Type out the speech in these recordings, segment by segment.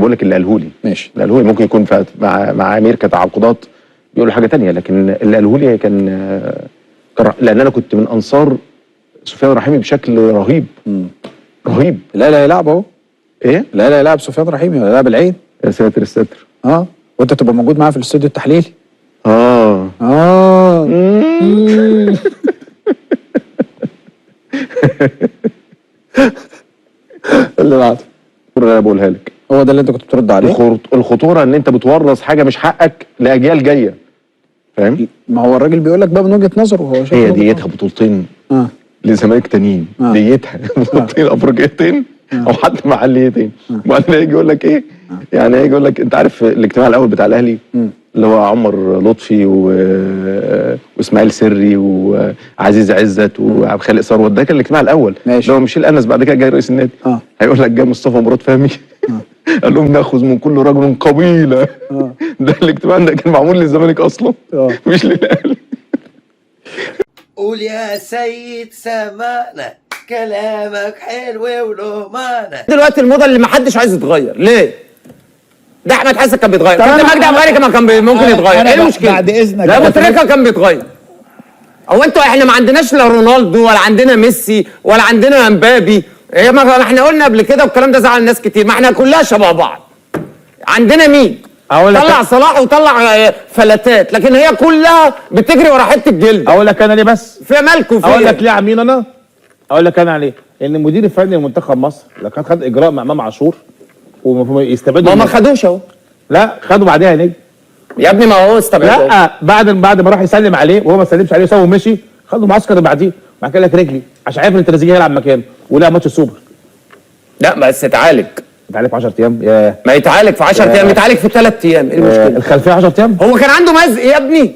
بقول لك اللي قاله لي. ماشي. اللي قاله لي ممكن يكون مع امير كتعاقدات بيقولوا حاجة تانية، لكن اللي قاله لي كان، لان انا كنت من انصار سفيان رحيمي بشكل رهيب. رهيب. الاهلي هيلعب اهو. ايه؟ الاهلي هيلعب سفيان رحيمي، هيلعب العين. يا ساتر الستر. وانت تبقى موجود معاه في الاستوديو التحليلي. اللي بعده اللي انا بقولها لك هو ده اللي انت كنت بترد عليه. الخطورة ان انت بتورث حاجة مش حقك لاجيال جاية، فاهم؟ ما هو الراجل بيقول لك بقى من وجهه نظره هو شايف. هي ديتها بطولتين لزمالك تانيين، ديتها بطولتين افريقيتين او حتى محليتين. وبعدين هيجي يقول لك ايه؟ يعني هيجي يقول لك انت عارف الاجتماع الاول بتاع الاهلي اللي هو عمر لطفي واسماعيل سري وعزيز عزت وعبد الخالق ثروت، ده كان الاجتماع الاول. ماشي. اللي هو ميشيل انس بعد كده جاي رئيس النادي. هيقول لك جاي مصطفى مراد فهمي قال لهم ناخذ من كل رجل قبيلة. ده الاجتماع ده كان معمول للزمالك اصلا مش للاهلي. قول يا سيد سمعنا كلامك حلو وله معنى. دلوقتي الموضة اللي ما حدش عايز يتغير ليه؟ ده احمد حسن كان بيتغير، كابتن مجدي عبد الغني كمان كان ممكن يتغير، ايه المشكلة؟ بعد اذنك لا ابو تريكه كان بيتغير. هو انتوا احنا ما عندناش لا رونالدو ولا عندنا ميسي ولا عندنا امبابي، إيه ما احنا قلنا قبل كده والكلام ده زعل ناس كتير، ما احنا كلها شبه بعض. عندنا مين؟ طلع صلاح وطلع فلتات، لكن هي كلها بتجري ورا حتة جلد. اقول لك انا ليه بس؟ في مالكوا في اقول لك ليه يا عمين انا؟ اقول لك انا عليه، لان المدير الفني لمنتخب مصر لو كان خد اجراء مع امام عاشور ويستبعدوا، ما خدوش اهو. لا خدوا بعديها يا نجم يا ابني، ما هو استبعدوا. لا بعد ما راح يسلم عليه وهو ما سلمش عليه وسابه ومشي، خدوا المعسكر اللي بعديه، بعد كده لك رجلي عشان عارف ان تريزيجيه هيلعب مكانه ولعب ماتش السوبر. لا بس اتعالج. اتعالج في 10 ايام. يا ما يتعالج في 10 ايام، يتعالج في 3 ايام، ايه المشكلة؟ الخلفية 10 ايام. هو كان عنده مزق يا ابني.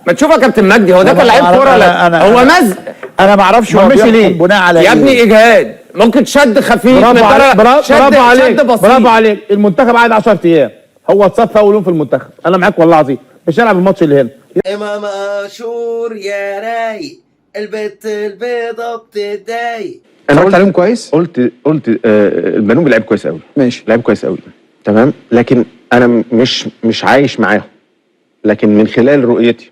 ما تشوف يا كابتن مجدي، هو ده كان لعيب كورة ولا هو مزق؟ انا ما اعرفش هو مشي ليه بناء على يا ابني اجهاد، ممكن شد خفيف. برافو عليك، برافو عليك، برافو عليك. المنتخب قعد 10 ايام، هو اتصفى اول يوم في المنتخب. انا معاك والله العظيم، مش هلعب الماتش اللي هنا. امام عاشور يا رايق، البت البيضة بتضايق. انا اتفرجت عليهم كويس؟ قلت البنوبي لعيب كويس قوي. ماشي. لعيب كويس قوي، تمام، لكن انا مش عايش معاهم، لكن من خلال رؤيتي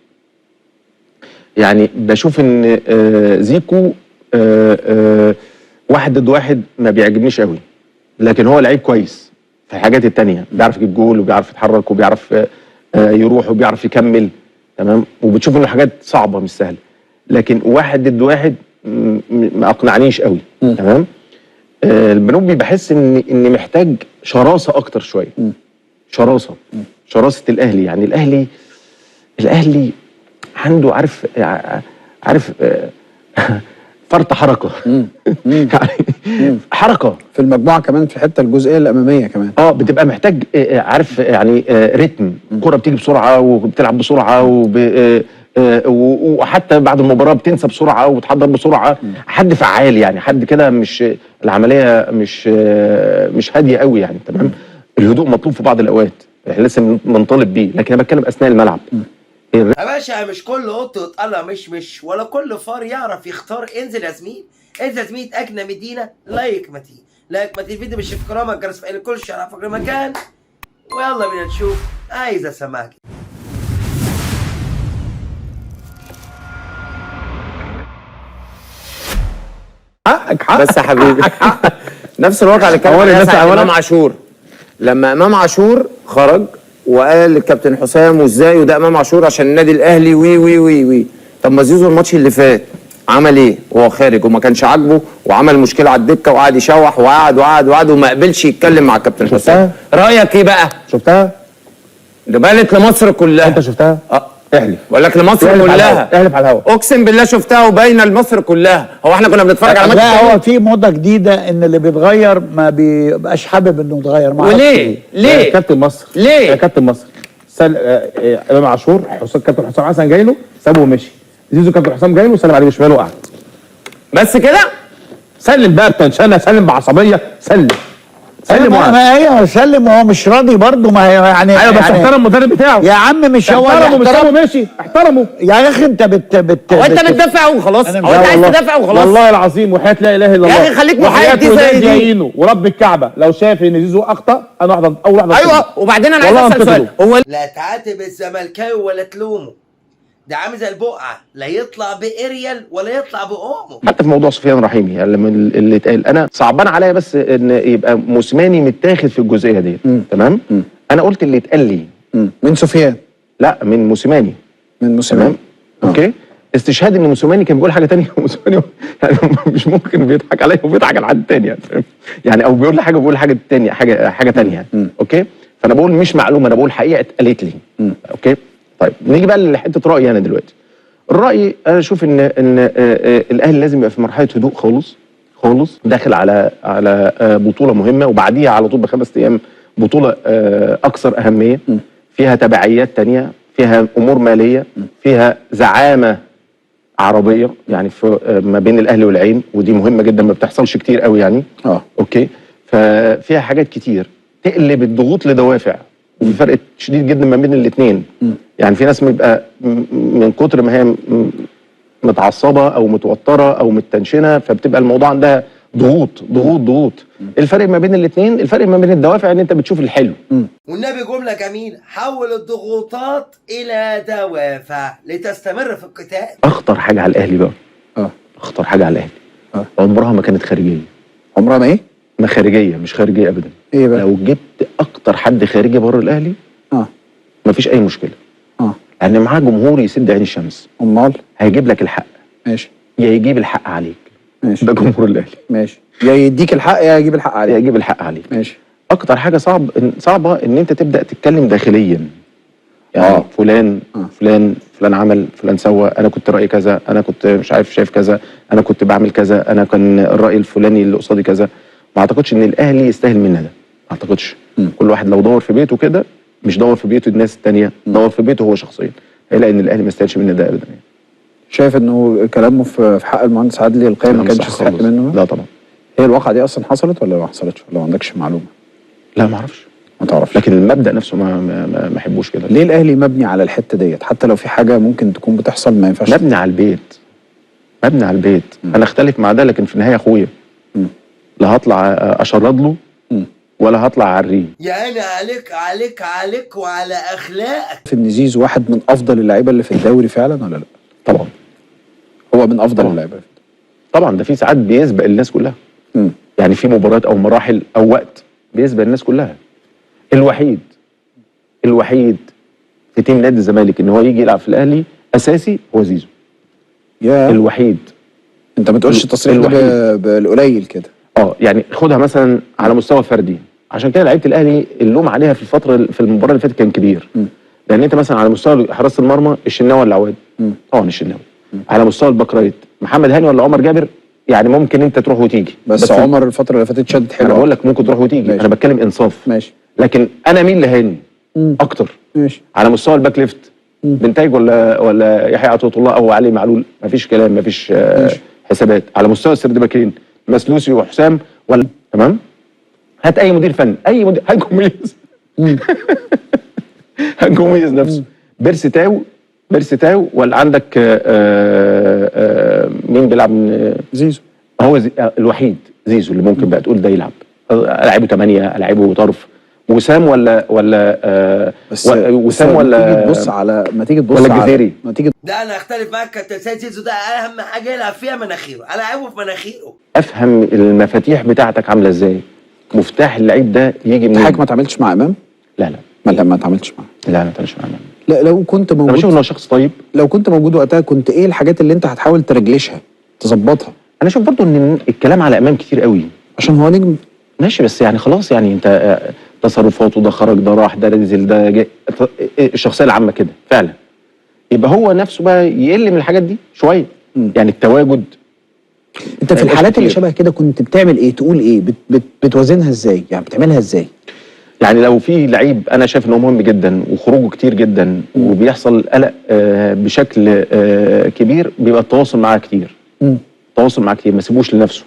يعني بشوف ان زيكو واحد ضد واحد ما بيعجبنيش قوي، لكن هو لعيب كويس في الحاجات التانية، بيعرف يجيب جول وبيعرف يتحرك وبيعرف يروح وبيعرف يكمل، تمام، وبتشوف انه حاجات صعبة مش سهلة، لكن واحد ضد واحد ما اقنعنيش قوي. تمام. البنوبي بحس ان محتاج شراسة اكتر شوية. شراسة، شراسة الاهلي، يعني الاهلي عنده عارف فرط حركة. يعني حركة في المجموعة كمان، في الحتة الجزئية الامامية كمان. بتبقى محتاج عارف يعني رتم، الكره بتيجي بسرعة وبتلعب بسرعة وحتى بعد المباراة بتنسى بسرعة وبتحضر بسرعة. حد فعال يعني، حد كده مش العملية مش هادية قوي يعني، تمام. الهدوء مطلوب في بعض الاوقات، احنا لسه بنطالب بيه، لكن انا بتكلم اثناء الملعب. يا باشا مش كل قط يتقلع مش ولا كل فار يعرف يختار. انزل يا زميل، انزل يا زميل، اجنى مدينة like متين، like متين الفيديو مش في كرامة الجرس في كل شيء على فكرة مكان. ويلا بينا نشوف عايز اسمعك. حقك حقك بس يا حبيبي. نفس الواقع اللي كان على امام عاشور، لما امام عاشور خرج وقال للكابتن حسام وازاي وده امام عاشور عشان النادي الاهلي وي وي وي وي. طب ما زيزو الماتش اللي فات عمل ايه وهو خارج وما كانش عاجبه وعمل مشكلة على الدكة وقعد يشوح وقعد وقعد وقعد وما قبلش يتكلم مع الكابتن حسام. رايك ايه بقى؟ شفتها؟ ده بانت لمصر كلها. انت شفتها؟ احلف. بقول لك لمصر كلها. احلف على الهوا. اقسم بالله شفتها وباينه لمصر كلها. هو احنا كنا بنتفرج على ماتش؟ لا، هو في موضة جديدة ان اللي بيتغير ما بيبقاش حابب انه يتغير. وليه؟ ليه؟ كابتن مصر. ليه؟ يا كابتن مصر امام عاشور، كابتن حسام حسن جاي له سابه ومشي. زيزو كابتن حسام جاي له سلم عليه بشماله وقعد. بس كده؟ سلم بقى بتنشنه، سلم بعصبيه، سلم. سلم وقعد. ما هي سلم وهو مش راضي برضه، ما هي يعني. ايوه بس يعني احترم المدرب بتاعه يا عم، مش هو احترمه، مش سابه ماشي، احترمه يا اخي. انت بت بت هو انت بتدافع وخلاص؟ هو انت عايز تدافع وخلاص؟ والله العظيم وحياه لا اله الا الله يا اخي خليك محايد، دي زي دي. ورب الكعبة لو شايف ان زيزو اخطا انا واحدة اول واحدة. ايوه وبعدين انا عايز اسال سؤال، هو لا تعاتب الزملكاوي ولا تلومه، ده عامل زي البقعة، لا يطلع باريال ولا يطلع بأومه. حتى في موضوع سفيان رحيمي يعني لما اللي اتقال، انا صعبان عليا بس ان يبقى موسيماني متاخد في الجزئية دي. تمام. انا قلت اللي اتقال لي من سفيان؟ لا من موسيماني. من موسيماني. تمام. okay. استشهاد ان موسيماني كان بيقول حاجة ثانية، موسيماني يعني مش ممكن بيضحك عليا وبيضحك على حد ثاني يعني، فاهم؟ يعني او بيقول لي حاجة وبيقول حاجة ثانية، حاجة ثانية يعني. okay. فانا بقول مش معلومة، انا بقول حقيقة اتقالت لي. okay. طيب نيجي بقى لحته رايي انا دلوقتي. الراي انا اشوف ان الاهلي لازم يبقى في مرحلة هدوء خالص خالص، داخل على بطوله مهمة، وبعديها على طول ب5 ايام بطوله اكثر اهمية، فيها تبعيات تانية، فيها امور ماليه، فيها زعامه عربية يعني في ما بين الاهلي والعين، ودي مهمة جدا ما بتحصلش كتير قوي يعني. okay. ففيها حاجات كتير تقلب الضغوط لدوافع، وفي فرق شديد جدا ما بين الاثنين. يعني في ناس بيبقى من كتر ما هي متعصبه او متوترة او متنشنه، فبتبقى الموضوع عندها ضغوط ضغوط ضغوط. الفرق ما بين الاثنين، الفرق ما بين الدوافع ان انت بتشوف الحلو. والنبي جملة جميلة، حول الضغوطات الى دوافع لتستمر في القتال. اخطر حاجة على الاهلي بقى، اخطر حاجة على الاهلي عمرها ما كانت خارجية. عمرها ما ايه؟ ما خارجية، مش خارجية ابدا. ايه بقى؟ لو جبت اكتر حد خارجي بره الاهلي مفيش اي مشكلة. لان معاه جمهور يسد عين الشمس. امال هيجيب لك الحق. ماشي. يا يجيب الحق عليك. ماشي. ده جمهور الاهلي. ماشي. يا يديك الحق يا يجيب الحق عليك. يا يجيب الحق عليك. ماشي. اكتر حاجة صعبة ان انت تبدا تتكلم داخليا. يعني فلان فلان فلان عمل، فلان سوى، انا كنت رايي كذا، انا كنت مش عارف شايف كذا، انا كنت بعمل كذا، انا كان الراي الفلاني اللي قصادي كذا. ما اعتقدش ان الاهلي يستاهل منا ده، ما اعتقدش. كل واحد لو دور في بيته كده، مش دور في بيته الناس الثانية، دور في بيته هو شخصيا، هيلاقي ان الاهلي ما يستاهلش منا ده ابدا يعني. شايف انه كلامه في حق المهندس عدلي القيم ما كانش يستحق منه؟ لا طبعا. هي الواقعة دي اصلا حصلت ولا ما حصلتش؟ ولا ما عندكش معلومة؟ لا ما اعرفش. ما تعرفش. لكن المبدا نفسه ما احبوش كده. ليه الاهلي مبني على الحتة ديت؟ حتى لو في حاجة ممكن تكون بتحصل ما ينفعش. مبني على البيت. مبني على البيت. انا اختلف مع ده، لكن في النهاية اخويا. لا هطلع اشرد له ولا هطلع اعريه. يا عيني عليك عليك عليك وعلى اخلاقك. في ان زيزو واحد من افضل اللعيبة اللي في الدوري فعلا ولا لا؟ طبعا. هو من افضل اللعيبة طبعا. ده في ساعات بيسبق الناس كلها. يعني في مباريات او مراحل او وقت بيسبق الناس كلها. الوحيد في team نادي الزمالك ان هو يجي يلعب في الاهلي اساسي هو زيزو. يا الوحيد. انت ما تقولش التصريح ده بالقليل كده. يعني خدها مثلا على مستوى فردي، عشان كده لعيبة الاهلي اللوم عليها في الفترة في المباراة اللي فاتت كان كبير. لان انت مثلا على مستوى حراسة المرمى الشناوي ولا عواد؟ طبعا الشناوي. على مستوى ال back right محمد هاني ولا عمر جابر؟ يعني ممكن انت تروح وتيجي، بس عمر الفترة اللي فاتت شدت حلو. انا بقول لك ممكن تروح وتيجي. ماشي. انا بتكلم انصاف. ماشي. لكن انا مين لهاني اكتر. ماشي. على مستوى ال back left بنتايج ولا يحيى عطية الله او علي معلول؟ مفيش كلام، مفيش حسابات. على مستوى ال third back ين مسلوسي وحسام ولا تمام؟ هات اي مدير فني، اي مدير، هات جوميز. هات جوميز نفسه. بيرسي تاو ولا عندك مين بيلعب من زيزو؟ هو الوحيد زيزو اللي ممكن بقى تقول ده يلعب، العبه 8، العبه طرف. وسام ولا بس وسام ولا تيجي تبص على ما تيجي تبص ولا الجزيري؟ ما تيجي. ده انا اختلف معاك كابتن سيد. زيزو ده اهم حاجة يلعب فيها مناخيره، العبه في مناخيره. افهم المفاتيح بتاعتك عامله ازاي، مفتاح اللعيب ده يجي منين. حضرتك ما تعاملتش مع امام؟ لا لا ما تعاملتش معاه. لا ما تعاملتش مع امام. لا لو كنت موجود، انا بشوف انه شخص طيب. لو كنت موجود وقتها كنت ايه الحاجات اللي انت هتحاول ترجلشها تظبطها؟ انا اشوف برضو ان الكلام على امام كتير قوي عشان هو نجم. ماشي، بس يعني خلاص، يعني انت تصرفاته، ده خرج، ده راح، ده نزل، ده جه، الشخصية العامة كده فعلا. يبقى هو نفسه بقى يقل من الحاجات دي شوية. يعني التواجد. انت في الحالات اللي شبه كده كنت بتعمل ايه؟ تقول ايه؟ بتوازنها ازاي؟ يعني بتعملها ازاي؟ يعني لو في لعيب انا شايف انه مهم جدا وخروجه كتير جدا وبيحصل قلق بشكل كبير، بيبقى التواصل معاه كتير. التواصل معاه كتير، ما سيبوش لنفسه.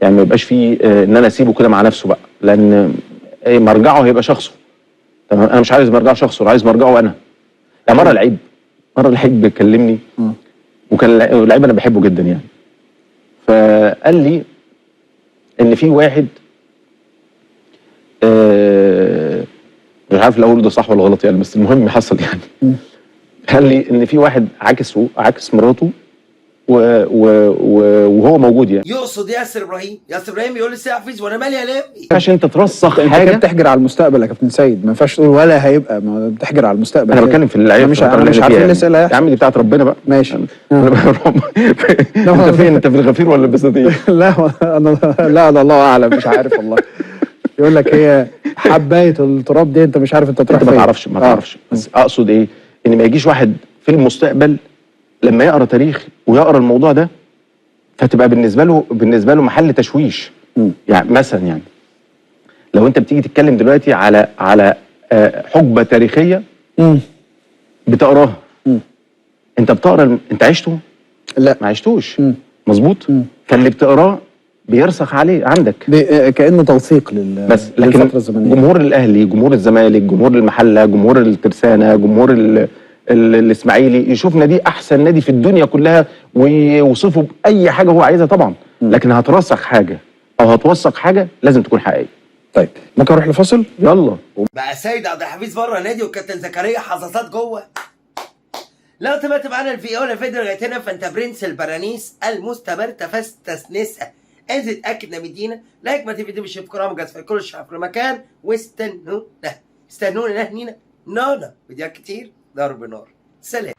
يعني ما يبقاش فيه ان انا اسيبه كده مع نفسه بقى. لان مرجعه هيبقى شخصه. تمام، انا مش عايز مرجعه شخصه، انا عايز مرجعه انا. يعني مرة لعيب كلمني، وكان لعيب انا بحبه جدا يعني، فقال لي ان في واحد مش عارف الاول ده صح ولا غلط يعني، بس المهم حصل يعني. قال لي ان في واحد عاكس مراته وهو موجود يعني. يقصد ياسر ابراهيم. ياسر ابراهيم يقول لي سيد حفيظ وانا مالي يا لمبي. عشان انت ترسخ انت حاجة كده بتحجر على المستقبل يا كابتن سيد، ما ينفعش تقول ولا هيبقى، ما بتحجر على المستقبل. انا بتكلم في اللعيبة، مش انا مش عارف ايه اللي يا هيحصل. عم دي بتاعت ربنا بقى. ماشي. انت فين؟ انت في الغفير ولا البساتين؟ لا انا لا ده الله اعلم، مش عارف والله. يقول لك هي حبايه التراب دي انت مش عارف انت تروح انت ما فين. تعرفش، ما تعرفش. بس اقصد ايه؟ ان ما يجيش واحد في المستقبل لما يقرا تاريخ ويقرا الموضوع ده فتبقى بالنسبة له محل تشويش. يعني مثلا يعني لو انت بتيجي تتكلم دلوقتي على حقبة تاريخية بتقراها، انت بتقرا انت عشته؟ لا ما عشتوش. مظبوط. فاللي بتقراه بيرسخ عليه عندك كانه توثيق بس. لكن للفترة الزمنية. جمهور الاهلي، جمهور الزمالك، جمهور المحلة، جمهور الترسانه، جمهور الاسماعيلي يشوف نادي احسن نادي في الدنيا كلها ويوصفه باي حاجة هو عايزها طبعا، لكن هترسخ حاجة او هتوثق حاجة لازم تكون حقيقية. طيب ممكن اروح لفاصل؟ يلا. بقى سيد عبد الحفيظ بره النادي والكابتن زكريا حظاظات جوه. لو تابعت معانا الفيديو ولا الفيديو لغاية هنا فانت برنس البرانيس المستمر تفستسنسها. انزل اتاكد مدينة like ما تفيديو مش في كرام جاز في كل الشعب في كل مكان، واستنونا استنونا هنينا نانا فيديوهات كتير ضرب نار. سلام.